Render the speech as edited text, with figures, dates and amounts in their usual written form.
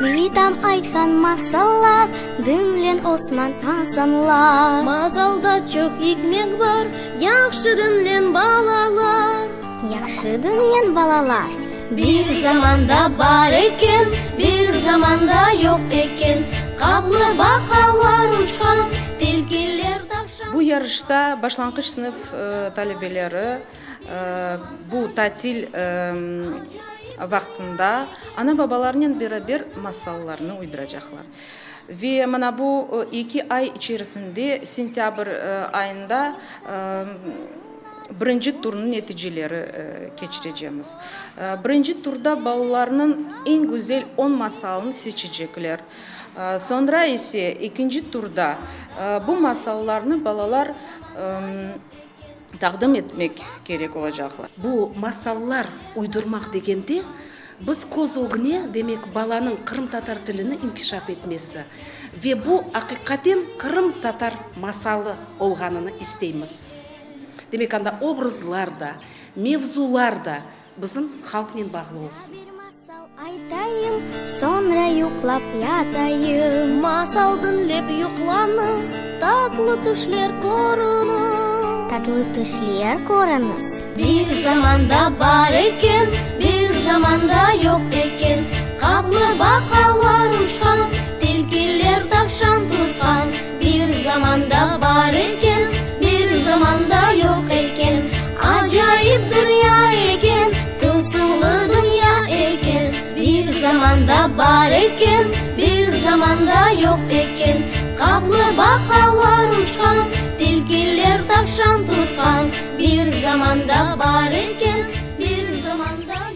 Bitam aytqan masallar, diñleñ Osman, Asanlar. Masalda çoq ikmet bar, yahşı diñleñ, balalar. Yahşı diñleñ, balalar. Bir zamanda bar eken, bir zamanda yoq eken, Qaplı baqalar uçqan, tilkiler tavşan. Bu yarışta başlanğıç sınıf talebeleri bu tatil vaqtında ana-babalarınen beraber masallarnı uyduracaqlar. Ve mına bu eki ay içerisinde, sentâbr ayında birinci turnıñ neticeleri keçirecemiz. Birinci turda balalarnıñ eñ güzel on masalını seçecekler. Soñra ise ekinci turda bu masallarnı balalar taqdim etmek kerek olacaqlar. Bu masallar uydurmaq degende, biz köz ögüne, demek, balanıñ qırımtatar tilini inkişaf etmesi ve bu aqiqaten qırımtatar masalı olğanını isteymiz. Demek, anda obrazlar da, mevzular da bizim halqnen bağlı olsun. Bir masal aytayım, soñra yuqlap yatayım. Masal diñlep yuqlañız, tatlı tüşler körüñiz. Tatlı tüşler körüñiz. Bir zamanda bar eken, bir zamanda yoq eken, Qaplı baqalar uçqan, tilkiler tavşan tutqan. Bir zamanda bar eken, bir zamanda yoq eken, Acayip dünya eken, tılsımlı dünya eken. Bir zamanda bar eken, bir zamanda yoq eken, Qaplı baqalar uçqan, tilkiler tavşan tutqan. Bir zamanda bar eken, bir zamanda.